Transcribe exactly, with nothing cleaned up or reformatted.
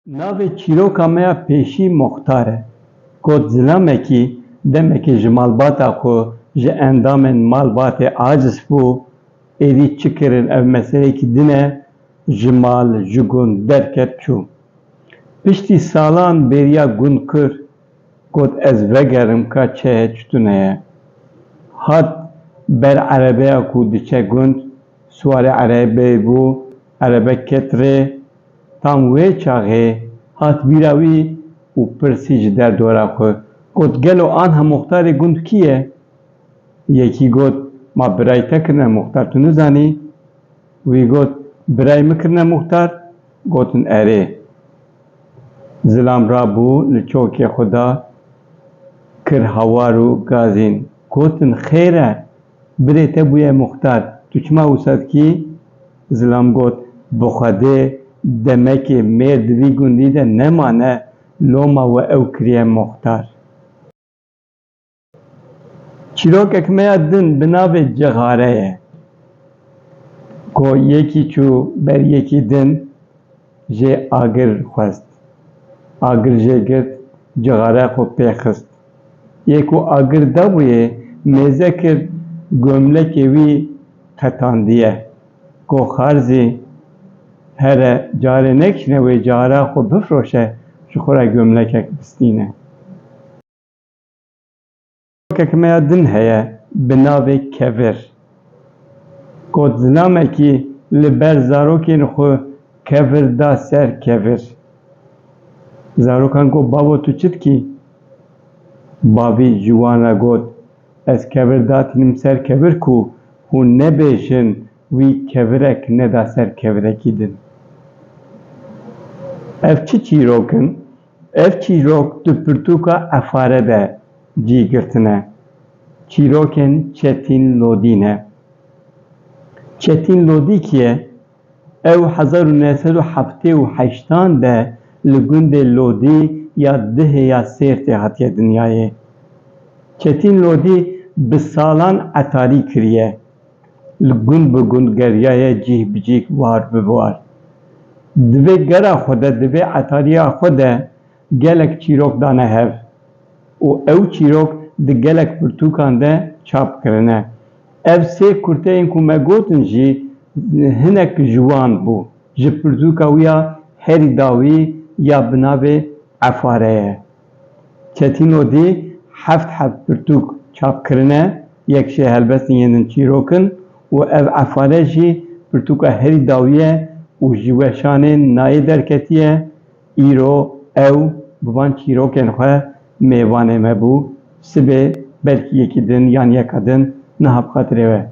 Navê çîroka me ya pêşî Muxtar e. Got, zilamekî demekê ji malbata xwe, ji endamên malbatê aciz bû, êdî çi kirin, ev meseleyekî din e, ji mal, ji gund derket çû. Piştî salan bêriya gund kir, got, ez vegerim ka çi heye çi tune ye. Hat ber erebeya ku diçe gund, siwarê erebeyê bû, erebe ket rê, tam wê çaxê hat bîra wî û pirsî ji derdora xwe. Got, gelo anha muxtarê gund kî ye? Yekî got, ma birayê te kirine muxtar, tu nizanî? Wî got, birayê min kirine muxtar? Gotin, erê. Zilam rabû li çokê xwe da, kir hawar û gazîn. Gotin, xêr e, birê te bûye muxtar, tu çima wisa dikî? Zilam got, bi Xwedê demekê mêr di vî gundî de nemane, loma we ew kiriye muxtar. Çîrokek me ya din bi navê Cixare ye. Ku yekî çû ber yekî din jê agir xwest. Agir jê girt, cixare xwe pê xist. Yê ku agir dabûyê mêze kir, gomlekê wî qetandiye. Ku xarzî here carê nekişîne wê cixare xwe bifroşe, ji xwe re gomlekek bistîne. Çîrokek me ya din heye bi navê Kevir. Got, zilamekî li ber zarokên xwe kevir da ser kevir. Zarokan got, bavo, tu çi dikî? Bavî ji wan re got, ez kevir datînim ser kevir ku hûn nebêjin wî kevirek neda ser kevirekî din. Ev çi çîrok in? Ev çîrok di pirtûka Efare de cî girtine. Çîrokên Çetîn Lodî ne. Çetîn Lodî kî ye? Ew hezar û neh sed û heftê û heştan de li gundê Lodî ya Dihê ya Sêrtê hatiye dinyayê. Çetîn Lodî bi salan etarî kiriye. Li gund bi gund geriyaye, cîh bi cîh, war bi war. Di vê gera xwe de, di vê etariya xwe de gelek çîrok dane hev û ew çîrok di gelek pirtûkan de çap kirine. Ev sê kurteyên ku me gotin jî hinek ji wan bû. Ji pirtûka wî ya herî dawî ya bi navê Efare ye. Çetîn Lodî heft heb pirtûk çap kirine, yek jê helbestên yên din çîrok in û ev Efare jî pirtûka herî dawî ye û ji weşanên nayê derketiye. Îro ew bi van çîrokên xwe mêvanê me bû. Sibê belkî yekî din yan yeka din niha bi xatirê we.